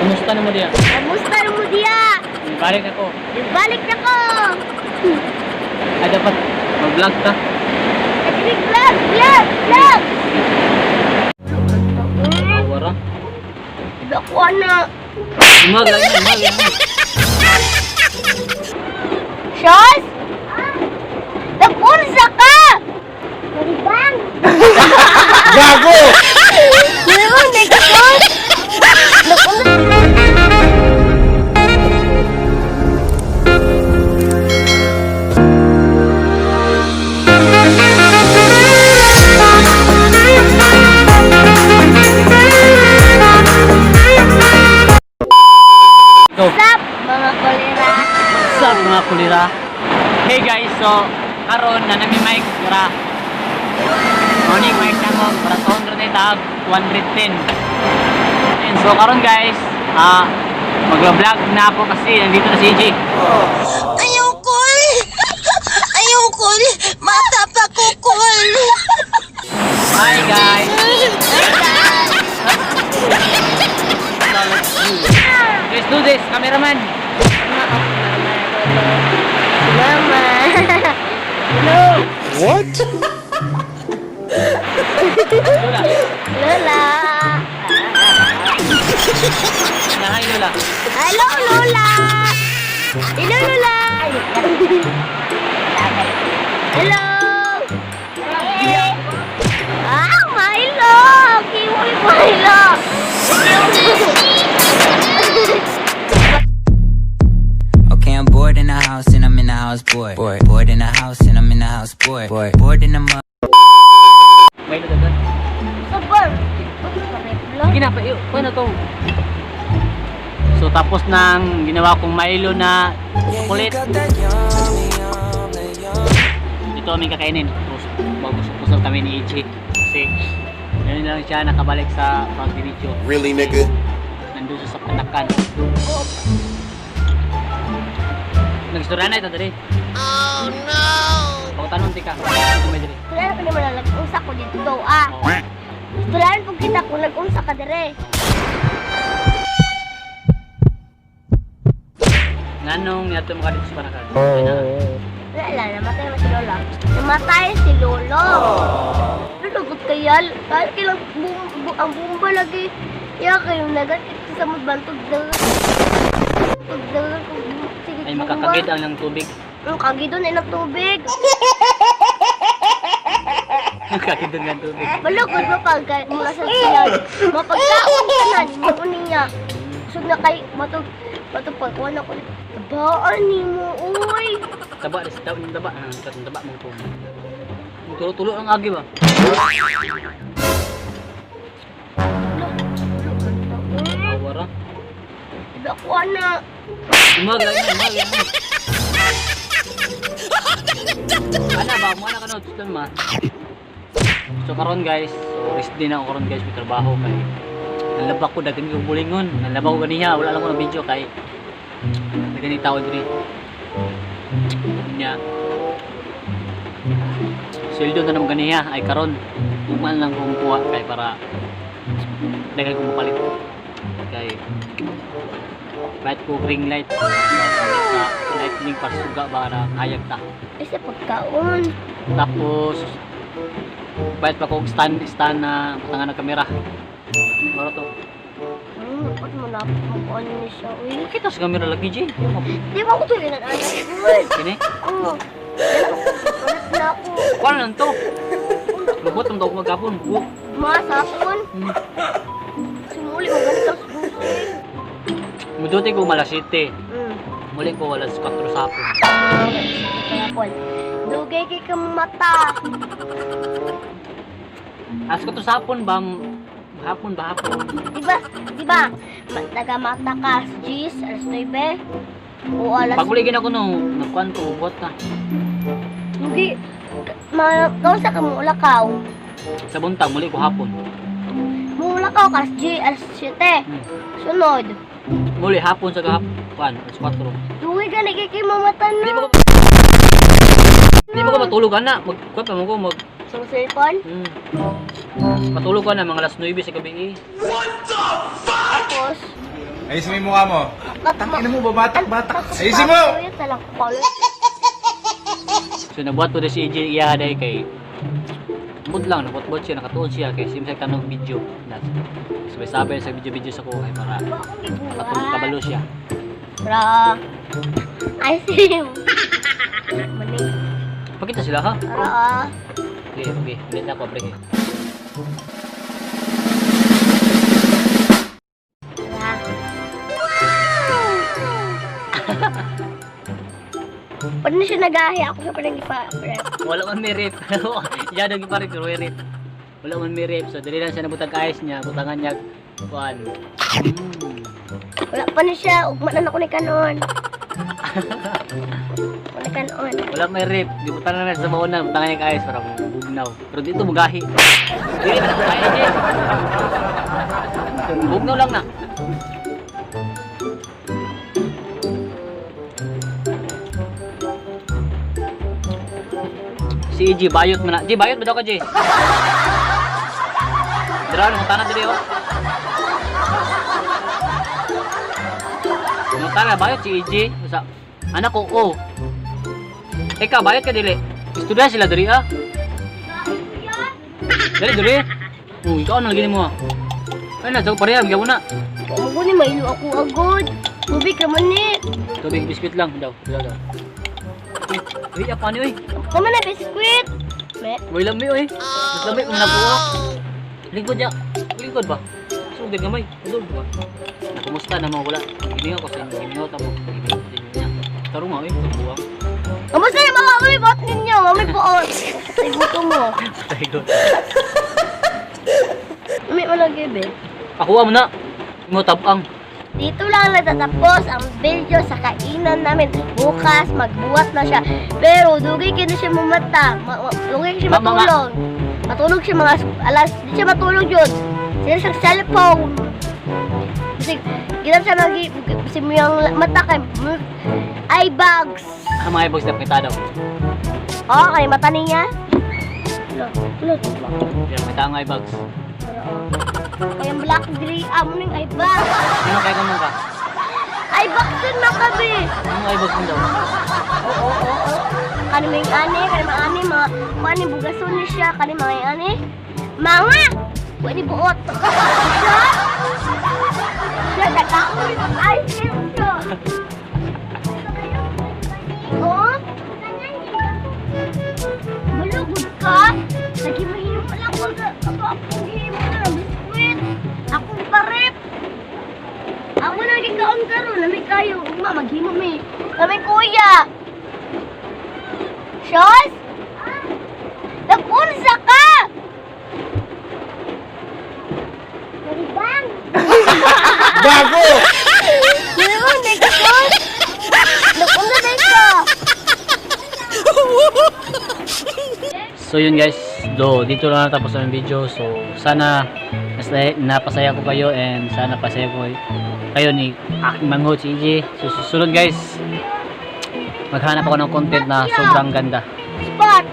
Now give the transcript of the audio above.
Kumusta na mo diya? Kamusta na mo diya? Balik ako. Balik na ko. Ay, dapat mag-vlog ta. Sige, vlog, vlog, vlog. Awara. Dako na. Umag lang, umag lang. Shos? Nag-unsa ka! Maribang! Gago! Meron, nag-unsa! Nag-unsa! Go. Sup, mga kolera? What's up, mga kulira? Hey guys, so karon na nami mic ra. Morning mic na mo para sa 100 tag 110. And so karon guys, magla-vlog na ako kasi nandito na si AJ. Ayoko. Ayoko. Mata pa ko, Kol. Hi guys. Let's do this, cameraman. Mama! Hello! What? Lola. Lola! Na, hi Lola. Hello, Lola! Hello, Lola! Hello! Ah, Milo! Kiwi Milo! Okay, I'm bored in the house and I'm in the house bored. Bored. Bored in the house and I'm in the house bored. Bored. Bored in the mud. May dagan. Super! Sige na, pa, paano to? So tapos nang ginawa kong Milo na chocolate. Ito aming kakainin. Tapos magusok-usok kami ni AJ. Kasi ganun lang siya nakabalik sa pagdiretso. Really, nigga? Nandun siya sa Panakan. Nagstorya na ito dali. Oh, no. Pagtanong tika. Ano may dali? Tularan ko naman na nag-unsa ko dito, ah. Oh. Tularan po kita kung nag-unsa ka dire. Nganong yato mo ka dito sa Panakan? Ay, na. Wala, namatay naman si Lola. Namatay si Lolo. Lulugot kaya, kahit kailang ang bumba lagi. Ya kayo nagat ito sa mabantog dagat. Dagat sige. Ay makakagid ang ng tubig. Ang kagidon ay ng tubig. Kakagid ang ng tubig. Malugod mo pag mula sa sila. Mapagkaon ka na ni mo niya. Sug na kay matug matug pagkuha na ko. Tabaan ni mo, uy. Taba, rin taba, taba, ah, taba mong tulo. Tulo-tulo ang agi ba? Awara. Dakuha na. Umag lang, umag lang. Ana ba, mo ana ka no, tutan ma. So karon guys, so rest din ako karon guys, may trabaho kay nalaba ko dagan ko bulingon, nalaba ko ganiha, wala lang ko na video kay dagan ni tao diri. Nya. Sweldo na naman ganiha ay karon uman lang kong kuha kay para dagan ko mapalit. Kay light ko ring light sa lightning para suga ba na hayag ta. Ay, sa pagkaon. Tapos bayad pa kong stand stand na tangan ng kamera. Maro to. Dapat mo na makuha ni siya, uy. Kita sa kamera lagi Jay. Di ba ako tuloy ng anak ko? Kini. Oo. Ulit na ako. Kuan lang to. Lubot ang tawag magapon. Bu. Mga sapon. Sumuli mo ganito sa dusi. Muduti ko malas 7. Muli ko alas 4 sa hapon. Sapon. Dugay kay ka mata. Alas 4 sa hapon ba? Hapon ba hapon? Di ba? Di ba? Nagamata ka alas 10, alas 9. O alas... Pag uli ako no, nagkuan ko buot na. Dugi. Ma, kausa ka mo ulakaw. Sa buntag muli ko hapon. Muulakaw ka alas 10, alas 7. Sunod. Muli hapon sa gahapon. Kuan, alas 4. Dugay ka na kay mamata Hindi na. mo ko Hindi mo ko matulog ana. Mag kuan pa mo ko mag Sa cellphone? Matulog ka na mga alas 9 sa gabi eh. Tapos, Ayusin mo yung mukha mo. Tangina mo, babatak-batak. Ayusin mo! So nabuhat po na si AJ iya dahil kay mood lang, nabuhat-buhat siya, nakatuon siya kay simsay tanong video. Sabay-sabay sa video-video sa kuha kay para makatulog kabalo siya. Bro. Ice cream. Maning. Pakita sila ha. Oo. Okay. Ulit na ako, break eh. Pag na siya nagahi, ako siya parang ipa. Wala man may rip. Iya daw pa pero may rip. Wala man may rip. So dili lang siya nabutang ayos niya, butangan niya kuan. Wala pa na siya. Ugma na ako ni kanon. Wala kanon. Wala may rip. Gibutan na sa baonan, butangan niya ayos para bugnaw. Pero dito mugahi. Dili na mugahi eh. Bugnaw lang na. Si EG bayot man na. G bayot ba daw ka G? Dira mo tanan diri oh. Mo tanan bayot si EG. Usa anak ko oh. Ikaw bayot ka dili. Istorya sila diri ah. Dili diri. Oh, ikaw na lagi nimo ah. Ay na, so pareha gyud na. Ako ni mailo ako agod. Tubig ka man ni. Tubig biskuit lang daw. Daw daw. Uy, uy, apa ni uy? Kama na biskwit. Me. Uy, lami uy. Mas lami kung nakuha. Lingkod ya. Lingkod ba? Sugod gamay. Tulog ba? Kumusta na mga wala? Gimingaw ko sa inyo. Gimingaw ta mo. Gimingaw sa inyo niya. Taro nga uy, buwang. Kamusta na mga umi bot ninyo? Mami buot. Ay, gusto mo. Patay ko. Umi mo lang gibi. Ako mo na. Mo tabang. Dito lang natatapos ang video sa kainan namin. Bukas, magbuhat na siya. Pero, dugay kayo na siya mumata. Dugay siya matulog. Matulog siya mga alas. Di siya matulog yun. Sila siyang cellphone. Kasi, ginam siya mag si yung mata kay eye bags. Ang mga ibogs na pakita daw. Oo, kay mata niya. Lo, lo, lo. Yan, pakita ang eyebags. Kaya black gray, amo ning eye bags. Ano kaya ka ka? Eye bags din mga kabi. Anong eyebags mo daw? Oo. Kani may ani, kani mga ani, mga kani bugason ni siya, kani mga ani. Mga pwede buot. Siya. Siya nagkaon ng ice cream siya. Oh? Malugod ka? Lagi mahimo lang ko ako akong himo na ng biskwit. Akong parip. Ako na gikaon karon, lami kayo. Ugma maghimo mi. Lami kuya. Shos? Nag-unsa ka? Naribang! Gago! Naribang, nag-unsa! Nag-unsa din ka! So yun guys, do dito lang natapos ang video. So sana napasaya ko kayo and sana pasaya ko kayo ni aking manghod si EJ. So susunod guys, maghanap ako ng content na sobrang ganda. Spot!